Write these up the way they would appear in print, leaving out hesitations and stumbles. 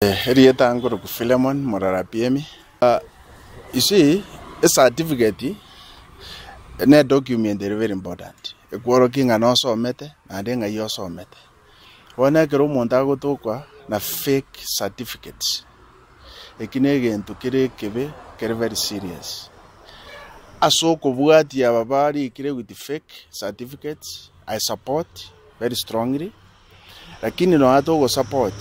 Erieta nkorokwa Philemon Morarapiemi. You see, ecertificate ne edocument ere very important, ekworokia ng'a nosomete naende ng'ai osomete. Bono ekero omonto agotokwa na fake certificates, eki na egento kere ekebe kere very serious. Ase okobwatia aba barikire with fake certificates, I support very strongly. Lakini nonya togosupport,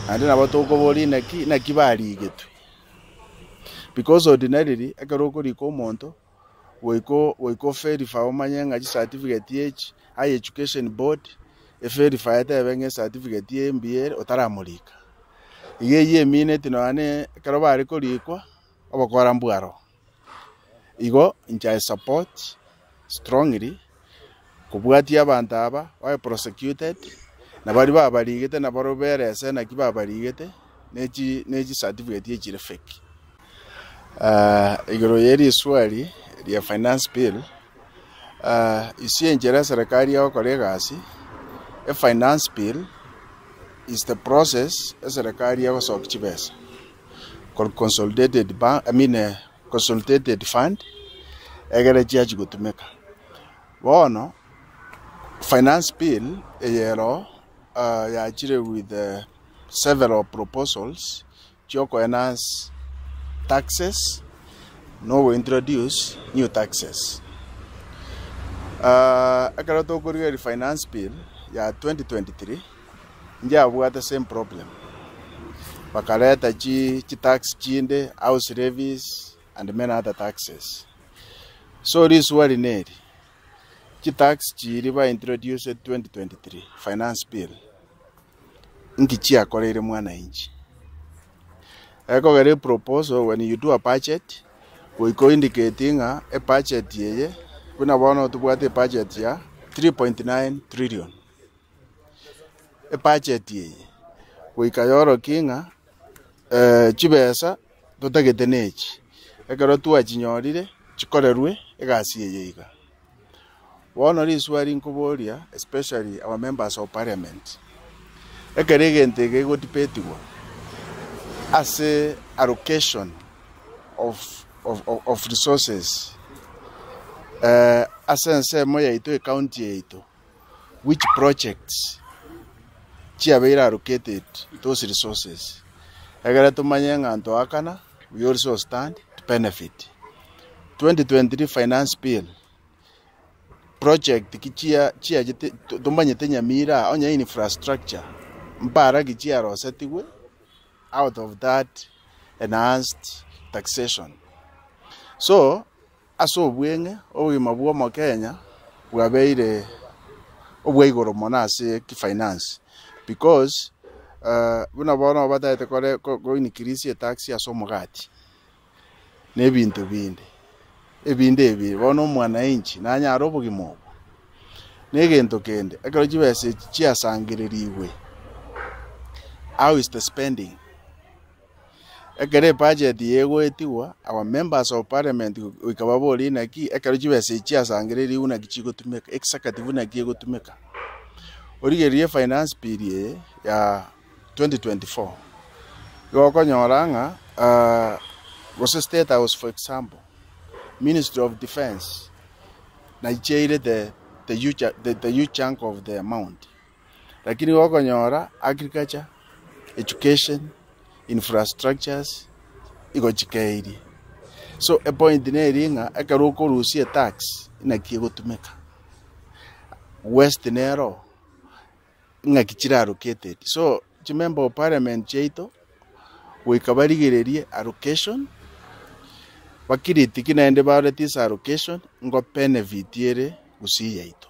naende nabo tokoboria inaki naki barigetwe. Because ordinarily, ekero okorika omonto, goika goika overify omanye ng'a chicertificate echi, Higher Education Board, everify etebe ng'a ecertificate eye mbuya ere otaramorika. Iga eywo emineti nonya na ekero bare korikwa, obokora mbwaro. Igo inche I support strongly kobwatia abanto aba babe prosecuted, na baria babarigete nabarobwo berese naki babarigete ne chi ne chi certificate echire fake. Igoro ye riswali ria finance bill, ase enchera eserekari egokora egasi, efinance bill is the process eserekari egosokia chibesa. Consolidated bank, I mean consolidated fund, egere chiachia gotumeka. Bono, finance bill eye ero yachire with several proposals chioko enhance taxes na ogo introduce new taxes. Ekero tokorigereria finance bill ya 2023, Njabwate same problem, bakareta chi chitax chinde, house levies and many other taxes. So riswali neri, chitax chiria ba introduced 2023 finance bill, nki chiakoreire mwananchi? Ekogera eproposal when you do a budget, goika o indicate ng'a ebudget eye, buna bono tobwate ebudget ya 3.9 trillion. Ebacheti eye goika yorokie ng'a chibesa totagete nechi, ekero twachinyorire chikorerwe egasi eye iga. Bono riswali nkoboria especially our members of parliament, ekero egento eke gegodebatigwa ase allocation of of resources ase ensemo yaito ecounty yaito. which projects chiabeire allocated those resources, egere tomanye ng'a ntoakana, we also stand to benefit. 2023 finance bill, project ki chia chiachete tomanyete Nyamira aa, onye infrastructure, mpara ki chiarosetigwe out of that enhanced taxation. So, Ase obweng'e, obogima bw'Omokenya bwabeire obwa igoro mono ase kifinance because buna bono batagete kore ko increase etax ase omogati na ebinto binde, ebinde ebi bono omwananchi nanyare obogima obo. Na egento kende, ekero chibesa echi chiasangererigwe, how is the spending? Ekero ebudget eye egoetigwa, our members of parliament goika baborie naki ekero chibesa echi chiasangererigwe naki chigotumeka, executive naki egotumeka. Origererie efinance bill eye ya 2024, igo okonyora ng'a gose state house for example, ministry of defence nachiaire the the huge the huge chunk of the amount. Lakini igo okonyora agriculture, education, infrastructures igo chikeirie. So epoint neri ng'a ekero okorusia etax naki egotumeka, waste nero ng'aki chire allocated. So chimember of parliament chiaito goika barigererie allocation, bakiritiki naende barete ase allocation ngo benefit ere gusii yaito.